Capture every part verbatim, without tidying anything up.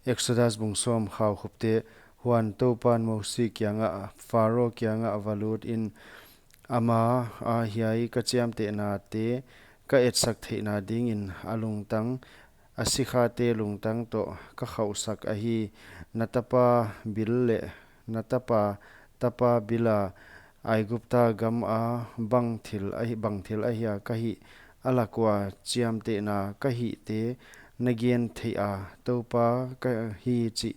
Exodus bung sawm. Khaukhupte. Huan Toupan Mosi kiangah, Faro kiangah va lut in, ama a, hiai ka chiamtehnate ka etsak theihna dingin a lungtang, a sikhate lungtang toh ka khauhsak ahi. Na tapa Bil leh na tapa tapa Bila Aigupta gama bang thil ahi, bang thil ahia ka hih, a lak ua chiamtehna ka hihte na gen theiha Toupa ka hi chih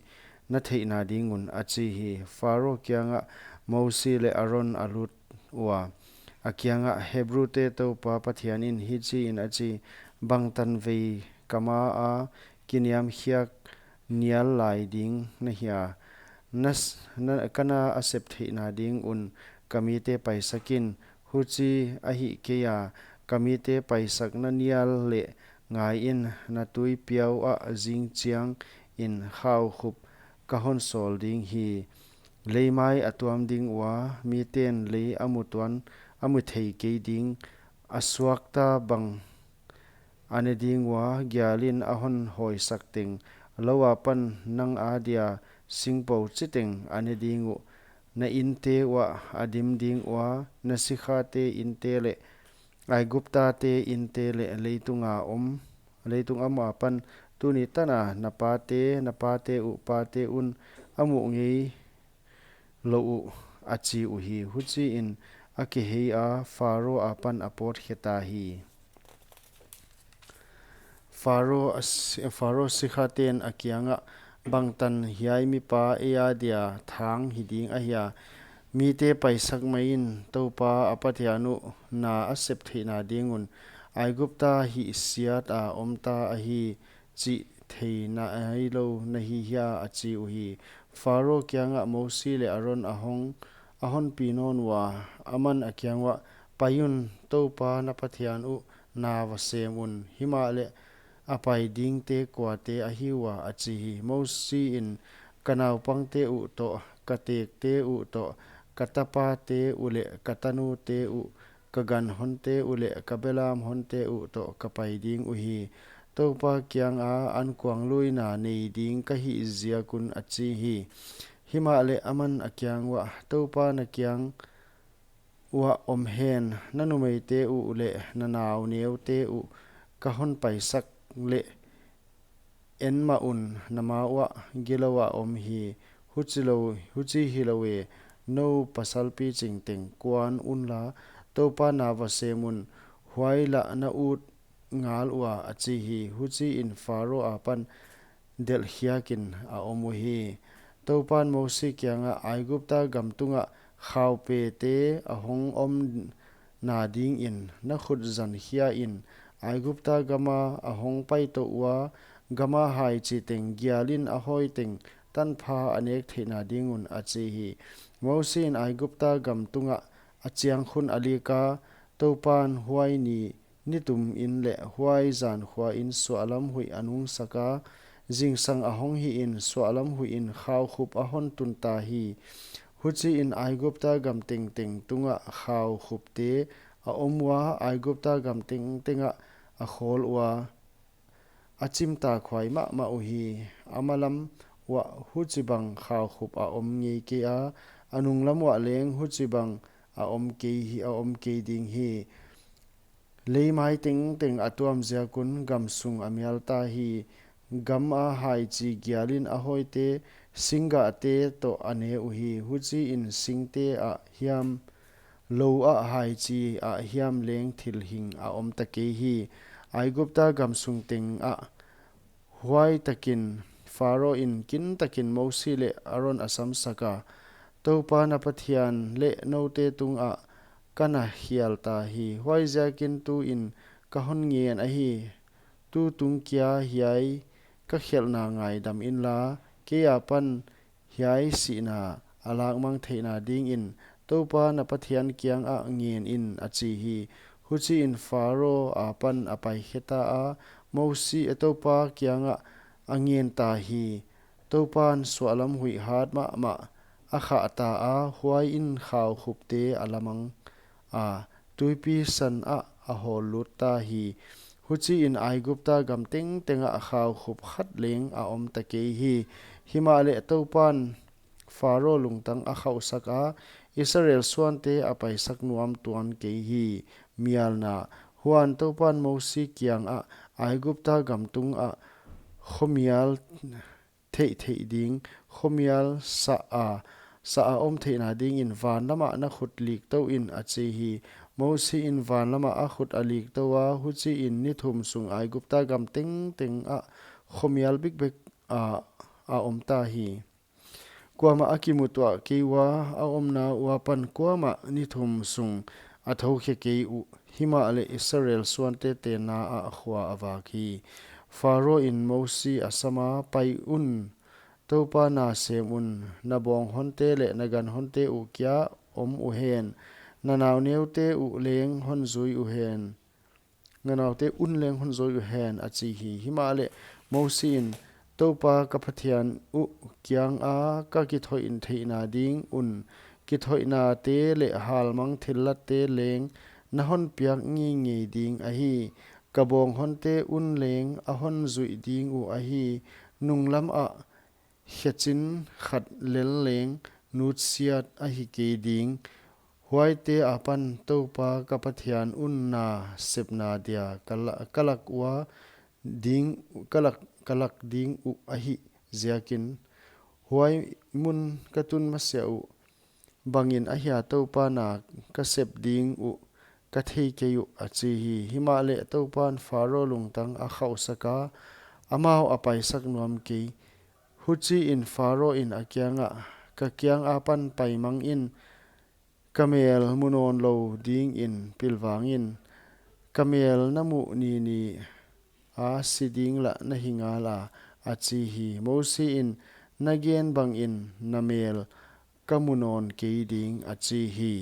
na theihna ding un, a chi hi. Faro kiangah Mosi leh Aron a lut ua, a kiangah, Hebrute Toupa Pathian in hichiin a chi, bangtan vei ka maa kiniamkhiak nial lai ding na hia? Na s-, na, ka na a sep theihna ding un ka mite paisak in, huchi ahih keia ka mite paisak na nial leh, ngaiin, na tuipiau ah zing chiangin khaukhup ka hon sawl ding hi. Leimai a tuam ding ua, miten lei a mu tuan, a mu thei kei ding, a suakta bang a ne ding ua, gialin a hon hawisak teng, lou apan nang adia singpou chiteng a ne ding uh. Na inte uah a dim ding ua, na sikhate inte leh Aiguptate inte leh leitunga om, leitung a om apan tuni tana na pate, na pate uh pate un a muh ngei lou uh, a chi uhi. Huchiin a kihei a, Faro apan a pawt kheta hi. Faro a si-, Faro sikhaten a kiangah, bangtan hiai mipa ei adia thang hi ding ahia? Mite paisak maiin Toupa a Pathian uh na a sep theihna ding un Aigupta hihsiat a omta ahi chih thei nailou na hi hia, a chi uhi. Faro kiangah Mosi leh Aron a hong, a honpi nawn ua, aman a kiang uah, pai un, Toupa na Pathian uh na va sem un, himahleh a pai dingte kuate ahi ua, a chi hi. Mosi in, ka naupangte uh toh, ka tekte uh toh, ka tapate uh leh ka tanute uh, ka gan honte uh leh ka belam honte uh toh ka pai ding uhi. Toupa kianga ankuangluina nei ding ka hih ziak un, a chi hi. Himahleh aman a kiang uah, Toupa na kiang uah om hen, na numeite uh leh na nauneute uh ka hon paisak leh, en mah un, na ma uah gilou a om hi. Huchi lou, huchi hilou e, nou pasal piching teng kuan unla, Toupa na va sem un, huai lah na ut ngal ua, a chi hi. Huchiin Faro apan delhkhiakin a om uhi. Toupan Mosi kiangah, Aigupta gam tungah khaupete a hong om na dingin na khut zan khia in, Aigupta gama a hong pai toh ua, gama haichi teng gialin a hawi teng tanpha a nek theihna ding un, a chi hi. Mosi in Aigupta gam tungah a chiang khun a lik a, Toupan huai ni nitum in leh huai zan khua in suahlam huih a nungsak a, zingsang a hong hihin suahlam huih in khaukhup a hon tunta hi. Huchiin Aigupta gam tengteng tungah khaukhupte a om ua, Aigupta gam tengtengah a khawl ua, a chimtakhuai mahmah uhi. A malam uah huchibang khaukhup a om ngei kei a, a nunglam uah leng huchibang a om kei hi, a om kei ding hi. Leimai tengteng a tuam ziak un gam sung a mialta hi. Gama haichi gialin a hawite singgahte toh a ne uhi. Huchiin singte ah hiam, lou ah haichi ah hiam leng thil hing a omta kei hi. Aigupta gam sung tengah huai takin Faro in kintakin Mosi leh Aron a samsak a, Toupa na Pathian leh noute tungah ka na khial ta hi. Huaiziakin tuin ka hon ngen ahi. Tutung kia hiai ka khelhna ngaidam inla, kei apan hiai sihna a lakmang theihna dingin Toupa na Pathian kiangah ngen in, a chi hi. Huchiin Faro apan a pai kheta a, Mosi, Toupa kiangah a ngen ta hi. Toupan suahlam huih hat mahmah a khah ta a, huai in khaukhupte a lamang a, tuipi san ah a hawl lut ta hi. Huchiin Aigupta gam tengteng ah khaukhup khat leng a omta kei hi. Himahleh Toupan Pharo lungtang a khauhsak a, Israel suante a paisak nuam tuan kei hi. Mialna. Huan Toupan Mosi kiangah, Aigupta gam tungah khomial theihtheih ding, khomial sa a, sa a om theihna dingin van lamah na khut liktou in, a chi hi. Mosi in van lamah a khut a liktou a, huchiin ni thum sung Aigupta gam tengteng ah khomial bikbek a, a omta hi. Kuamah a kimu tuah kei ua, a omna ua pan kuamah ni thum sung a thou khe kei uh. Himahleh Israel suante tenna ah khua a vak hi. Pharo in Mosi a sam a, Pai un, Toupa na sem un, na bawnghonte leh na ganhonte uh kia om uhen, na nauneute uh leng hon zui uhen, na nauneute un leng hon zui uhen, a chi hi. Himahleh Mosi in, Toupa ka Pathian uh kianga ka kithoih theihna ding un, kithoihnate leh halmang thillatte leng na hon piak ngeingei ding ahi. Ka bawnghonte un leng a hon zuih ding uh ahi. Nunglam ah khechin khat lel leng nutsiat ahi kei ding. Huaite apan Toupa ka Pathian un na sepna dia ka la-, ka lak ua ding, ka lak, ka lak ding uh ahih ziakin, huai mun ka tun masiah uh bangin ahia Toupa na ka sep ding uh ka thei kei uh, a chi hi. Himahleh Toupan Pharo lungtang a khauhsak a, amau a paisak nuam kei. Huchiin Pharo in a kiangah, Ka kiang apan pai mang in, ka mel mu nawn lou dingin pilvang in, ka mel na muh ni ni a si ding lah na hi ngal a, a chi hi. Mosi in, Na gen bangin na mel ka mu nawn kei ding, a chi hi.